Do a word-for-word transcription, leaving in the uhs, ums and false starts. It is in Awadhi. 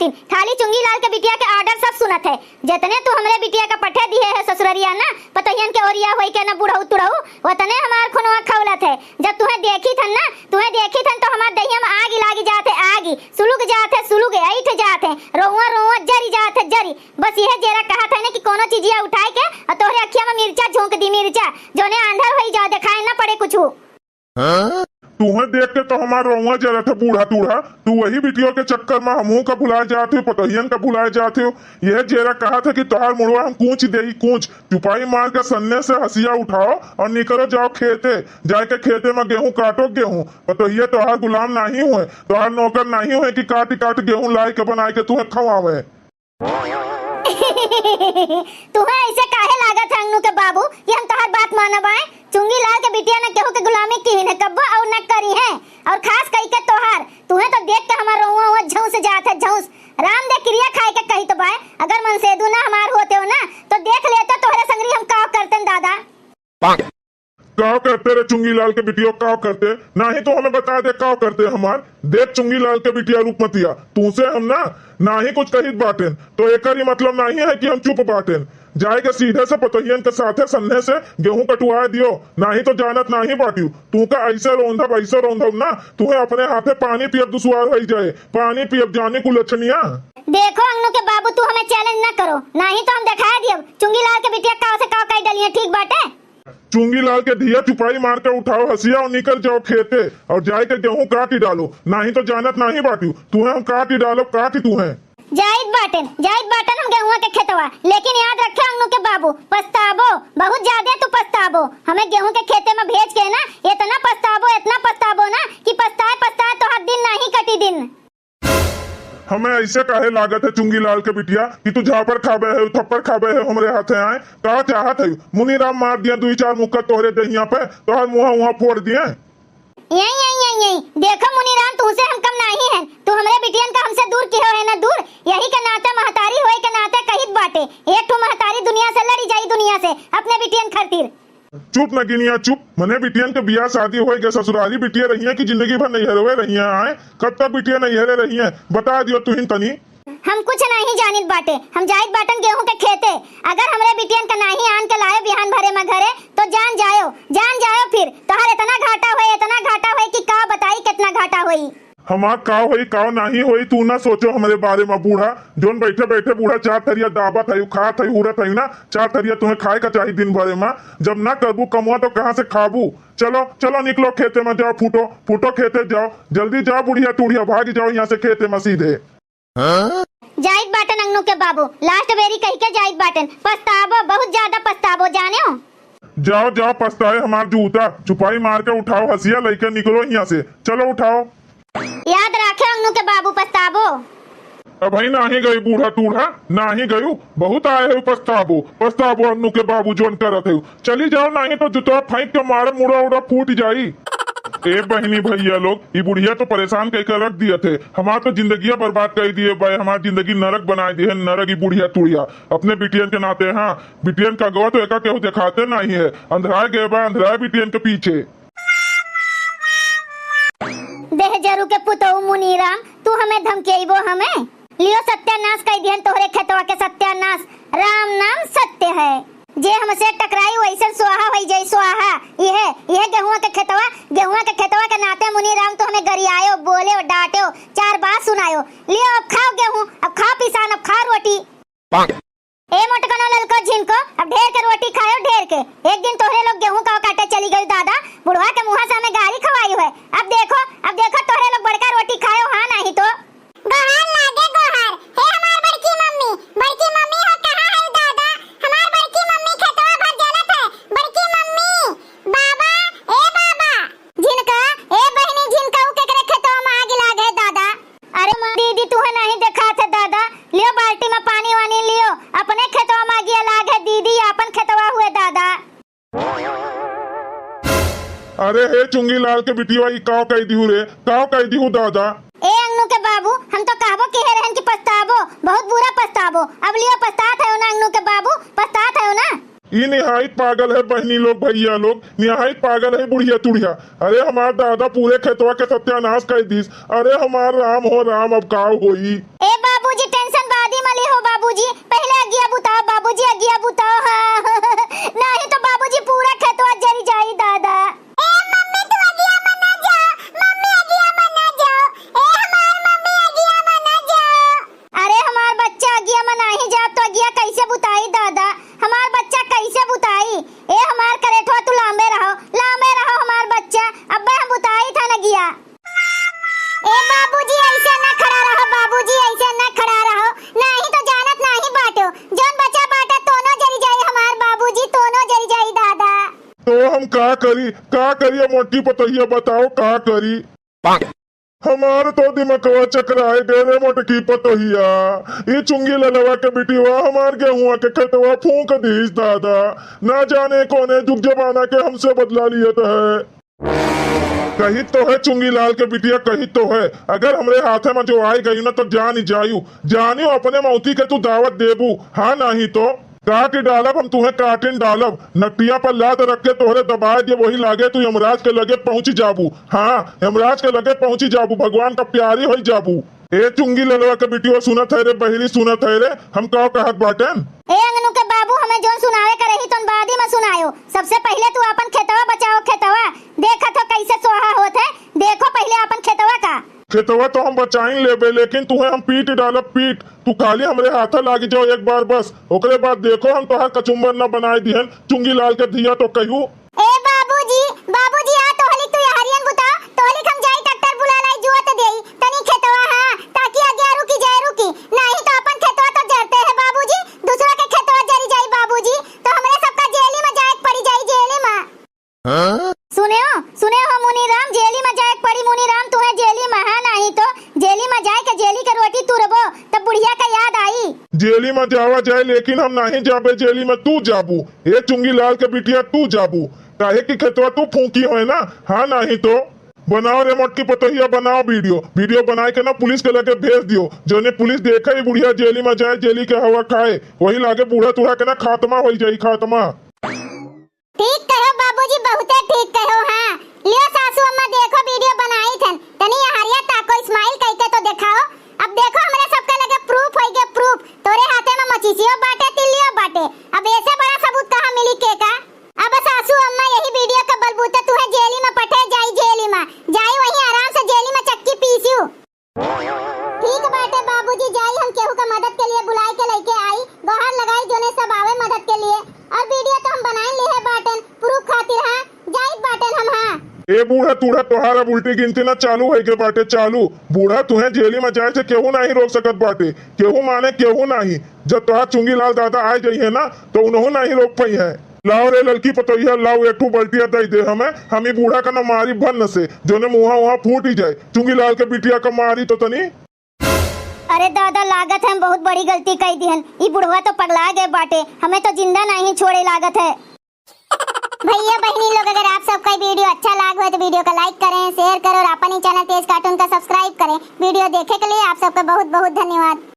खाली चुंगी लाल के बिटिया के order सब सुनत है। जितने तू हमरे बिटिया का पठे दिहे है ससुररिया ना, पतोहियन के ओरिया होई के ना बुढ़ऊ तुढ़ऊ, उतने हमार खुनवा खौलत है। जब तुहें देखी थन ना, तुहें देखी थन तो हमार दहिया में आगी लागी जात है, आगी सुलुग जात है, सुलुग ऐठ जात है, रोवा रोवा जरी जात है, जरी। बस यह जेरा कहत है ना कि कोनो चीजिया उठाए के और तोहरे अखिया में मिर्चा झोंक दी, मिर्चा, जोने आंधर होई जाओ, दिखाए ना पड़े कुछ। तुहें देख के तो हमार रोवा जरत है बूढ़ा तूढ़ा। तू वही बिटियों के चक्कर में हमहू का भुलाए जात हो, पतोहियन का भुलाए जात हो। यह जेरा कहत है कि तोहार मुड़वा हम कूच देई कूच। चुपाई मार के सन्ने से हसिया उठाओ और निकरो जाओ खेते। जाए के खेते में गेहूं काटो गेहूं। पतोहिया तोहार गुलाम नाही हुए, तोहार नौकर नाही हुए कि काट काट गेहूं लाए के बनाए के तुहें खवावे। तुहें ऐसे काहे लागत है अंगनू के बाबू कि हम तोहार बात मानब आए? चुंगी लाल के बिटिया न केहू के गुलामी किहिन है कब्बो और न करी है, और खास कई के तोहार। तुहें तो देख के हमार रोवा हुआ झौंस जात है, झौंस। राम दे किरिया खाए के कही तो बाय, अगर मनसेदू ना हमार होते हो ना तो देख लेते तोहरे संगरी हम का करते दादा। काव करते रे चुंगी लाल के बिटियो, काव करते? नाही तो हमें बता दे काव करते हमार। देख चुंगी लाल के बिटिया रूपमतिया, तूसे हम ना, नाही कुछ कहित बाटेन, तो एकर ई मतलब नाही है कि हम चुप बाटेन। जाए के सीधे से पतोहियन के साथे सन्ने से गेहूं कटवाए दियो, नाही तो जानत नाही बाटियो। तू का ऐसे रोंधब, ऐसे रोंधब ना, तुहे अपने हाथे पानी पियब दुसवार होई जाए, पानी पियब जानी कुलछनिया। देखो अंगनू के बाबू, तू हमें challenge ना करो, नाही तो हम दिखाए दियब चुंगी लाल के बिटिया काव से काव कई डलिया, ठीक बाटे? चुंगी लाल के धिया चुपाई मार के उठाओ हसिया और निकल जाओ खेते और जाए के गेहूं काटी डालो, नाही तो जानत नाही बाटू, तुहे हम काटी डालो, काटी तुहे। जाइत बाटेन, जाइत बाटेन हम गेहुआ के खेतवा, लेकिन याद रखे अंगनू के बाबू, पछताबो, बहुत ज्यादा तू पछताबो। हमें गेहूं के खेते में भेज के ना इतना पछताबो, इतना पछताबो ना कि पछताए पछताए तोहार दिन नाही कटी दिन। हमें ऐसे काहे लागत है चुंगी लाल के बिटिया कि तू झापड़ खाबे है, थप्पड़ खाबे है, हमरे हाथे आए? का चाहत है? मुनीराम मार दिया दुई चार मुक्का तोहरे देहिया पे, तोहर मुंह वहां फोड़ दिए। यही, यही, यही, यही। देखो मुनीराम, तुमसे हम कम नाही हैं, तू हमरे बिटियन का हमसे दूर किहो है ना दूर, यही के नाते महतारी होए के नाते कहित बाटे, एक ठो महतारी दुनिया से लड़ी जाई दुनिया से अपने बिटियन खातिर। चुप नगिनिया चुप, मने बिटियन के बियाह शादी होए गए, ससुरारी बिटिया रहिए कि जिंदगी भर नैहरवे रहिए? आए, कब तक बिटिया नैहरे रहिए, बता दियो तुहिन तनी। हम कुछ नहीं जानित बाटे, हम जाइत बाटन गेहूं के खेते। अगर हमरे बिटियन का नाही आन के लायो बिहान भरे में घरे, तो जान जायो, जान जायो फिर। तोहर इतना घाटा होए, इतना घाटा होए कि का बताई कितना घाटा होई। हमार का होई, का नाही होई, तू ना सोचो हमरे बारे में बूढ़ा। जोन बैठे बैठे बूढ़ा चार थरिया दाबत है, खात है, उड़त है ना, चार थरिया तुम्हें खाए का चाही दिन भरे में। जब ना करबू कमुआ तो कहाँ से खाबू? चलो, चलो निकलो खेते में जाओ, फूटो, फूटो खेते जाओ, जल्दी जाओ बुढ़िया टूढ़िया, भाग जाओ यहाँ से खेते में सीधे। जाइत बाटन अंगनू के बाबू, last बेरी कह के जाइत बाटन, पछताबो, बहुत ज्यादा पछताबो, जाने हो? जाओ, जाओ, पछताए हमार जूता, चुपाई मार के उठाओ हसिया, लइके निकलो यहाँ से, चलो उठाओ। याद राखे अंगनू के बाबू, पछताबो। अबही नाही गई बूढ़ा टूढ़ा, नाही गयू, बहुत आए है पछताबो, पछताबो अंगनू के बाबू जोन करत है। चली जाओ, नाही तो जुतवा फेंक के मारे, मुड़ा उड़ा फूट जाई। ए बहिनी भैया लोग, ई बुढ़िया तो परेशान कई के रख दियत है, हमार तो जिंदगिया बर्बाद कई दिए बा, हमार जिंदगी नरक बनाए दिए है, नरक ई बुढ़िया टूढ़िया। अपने बिटियन के नाते, हाँ, बिटियन का अगवा तो एका केहू देखाते नाही है, अंधराए गए बा, अंधराए बिटियन के पीछे। देह जरू के पुतऊ मुनीराम, तू हमें धमकेइबो हमें? लियो सत्यानाश कई दिहन तोहरे खेतवा के सत्यानाश। राम नाम सत्य है। जे हमसे टकराई वैसन स्वाहा होई जाई स्वाहा। यह, यह गेहुआ के खेतवा, गेहुआ के खेतवा के नाते मुनीराम तू हमें गरियायो, बोले, डांटो, चार बात सुनायो। लियो अब खाओ गेहूं, अब खाओ पिसान, अब खाओ रोटी। ए मोटकनो ललको झिनको, अब ढेर के रोटी खायो, ढेर के। एक दिन तोहरे लोग गेहूं का काटे चली गई दादा, बुढ़वा के मुंहा से हमें गारी खवाई हुए। अब देखो, अब देखो तोहरे लोग बड़का रोटी खायो, हाँ नाही तो। गोहार लागे गोहार, हे हमार बड़की मम्मी, बड़की मम्मी हो कहाँ है दादा? हमार बड़की मम्मी खेतवा भर जलत है, बड़की मम्मी, बाबा, ए बाबा। झिनका, ए बहिनी झिनका, उ केकरे खेतवा में आग लागे दादा? अरे माँ दीदी, तुहे नहीं देखात है दादा, लियो बाल्टी में पानी वानी लियो, अपने खेतवा में आगिया लाग है दीदी, आपन खेतवा हुए दादा। अरे हे चुंगी लाल के बिटिया, ई काव कह दिहू रे, काव कह दिहू दादा। ए अंगनू के बाबू, हम तो कहबो किहे रहन कि पछताबो, बहुत बुरा पछताबो। अब लियो पछतात है ना अंगनू के बाबू, पछतात है ना? ई निहायत पागल है बहिनी लोग, भैया लोग, निहायत पागल है बुढ़िया तुढ़िया। अरे हमार दादा पूरे खेतवा के सत्यानाश कर दीस। अरे हमार राम हो राम, अब का होई? ए बाबू, जी, पहिले अगिया बुताओ बाबूजी, अगिया बुताओ, हाँ। नाहीं तो बाबूजी पूरा खेतवा जरी जाई दादा। ए मम्मी, तू अगिया में ना जाओ, मम्मी अगिया में ना जाओ, ए हमार मम्मी अगिया में ना जाओ। अरे हमार बच्चा अगिया में नाहीं जाब तो अगिया कैसे बुताई दादा? हमार बच्चा कैसे बुताई? ए हमार करेठवा तू लांबे रहो, लांबे रहो हमार बच्चा, अब्बे हम बुताई था न गिया। ए बाबूजी, ऐसे ना खड़ा रहो बाबूजी, ऐसे ना खड़ा रहो, नाहीं तो जानत नाहीं बाटो, जौन बचा बाटा तोनो जरी जाई हमार बाबूजी, तोनो जरी जाई दादा। तो हम का करी, का करी, ए मोटकी पतोहिया बताओ का करी? हमार तो दिमकवा चकराए गए रे मोटकी पतोहिया, ई चुंगी ललवा के बिटिवा हमार गेहुआ के खेतवा फूंक दीस दादा, ना जाने कौने जुग जमाना के हमसे बदला लियत है। कही तो है चुंगी लाल के बिटिया, कही तो है, अगर हमरे हाथे में जो आए गई ना तो जानी जायु, जानियो अपने मौती के तू दावत देबू, हाँ नाहीं तो काट डालब हम तुहे, काटिन डालब, नटिया पर लात रख के तोहरे दबाए देब, वही लागे तू यमराज के लगे पहुँची जाबू, हाँ यमराज के लगे पहुँची जाबू, भगवान का प्यारी होई जाबू। ए चुंगी ललवा के बिटिया सुनत है रे बहिरी, सुनत है रे, हम का कहत बाटेन। ए अंगनू के बाबू, हमें जौन सुनावे के रही तौन बादी में सुनायो, सबसे पहिले तू आपन खेतवा बचाओ, खेतवा देखत हो कैसे सोहा होत है, देखो पहिले आपन खेतवा का। खेतवा तो हम बचाइन लेबे, लेकिन तुहे हम पीट डालब पीट, तू खाली हमरे हाथा लागी जाओ एक बार बस, ओकरे बाद देखो हम तोहार कचुम्बर न बनाए दिहन, चुंगी लाल के धिया तो कहू। ए बाबूजी, बाबूजी, आ तोहलिक तू यहरियन बुता, तोहलिक हम जाई ट्रैक्टर बुला लाई, जुअत देई तनी खेतवा, हाँ, ताकि अगिया रुकी जाए, रुकी, नाहीं तो अपन खेतवा तो जरते है बाबूजी, दूसरा के खेतवा जरी जाई बाबूजी, तो हमरे सबका जेली में जाए के पड़ी जाई, जेली में। हाँ? सुने हो, सुने हो मुनीराम, जेली में जाए के पड़ी मुनीराम, तुहे जेली में, हाँ, नाहीं तो जेली में जाए के जेली के रोटी तुरबो, तब बुढ़िया का याद आई। जेली में जावा जाए, लेकिन हम नाहीं जाबे जेली में, तू जाबू। ए चुंगी लाल के बिटिया, तू जाबू, काहे कि खेतवा तू फूंकी होए ना, हाँ नाहीं तो। बनाओ रे मोटकी पतोहिया, बनाओ वीडियो, वीडियो बनाए के ना पुलिस के लगे भेज दियो, जौने पुलिस देखे ही बुढ़िया जेली में जाए, जेली के हवा खाए, वही लागे बूढ़ा तूढ़ा के ना खात्मा होई जाई, खात्मा। ठीक कहो बाबूजी, बहुते ठीक कहो। हाँ, लियो सासू अम्मा, देखो वीडियो बनाई थन, तनी यहरिया ताको, smile कइके तो देखाओ। अब देखो, हमरे सबके लगे proof होई गे, proof। तोरे हाथे में मचिसियो बाटे, तिल्लियो बाटे, अब ऐसे बड़ा सबूत कहाँ मिली के का? अब सासू अम्मा, यही वीडियो के बलबूते तुहे जेली में पठे जाई, जेली में जाई, वहीं आराम से जेली में चक्की पीसियो। ठीक बाटे बाबूजी, जाई हम केहू का मदद के लिए बुलाए के लइके आई, गोहार लगाई जोने सब आवे मदद के लिए। और वीडियो तो हम बनाई लिहे बाटेन, proof खातिर, हाँ, जाइत बाटेन हम, हाँ। ए बूढ़ा तूढ़ा, तोहार अब उल्टी गिनती ना चालू होई गे बाटे, चालू। बूढ़ा, तुहे जेली में जाए से केहू नाहीं रोक सकत बाटे, केहू माने केहू नाहीं। जब तोहार चुंगी लाल दादा आए जइहे ना, तो उनहू नाहीं रोक पइहे। लाओ रे ललकी पतोहिया, लाओ एक ठू बल्टिया दई दे हमें, हम ई बूढ़ा का ना मारी भन्न से, जोने मुँहा उहा फूटी जाए। चुंगी लाल के बिटिया का मारी तो तनी। अरे दादा, लागत है हम बहुत बड़ी गलती कई दिहन। ई बुढ़वा तो पगला गए बाटे, हमें तो जिंदा नाहीं छोड़े लागत है। भैया बहिनी लोग, अगर आप सबका ई वीडियो अच्छा लाग हो तो वीडियो का like करें, share करें और अपन ही channel तेज cartoon का subscribe करें। वीडियो देखे के लिए आप सबका बहुत बहुत धन्यवाद।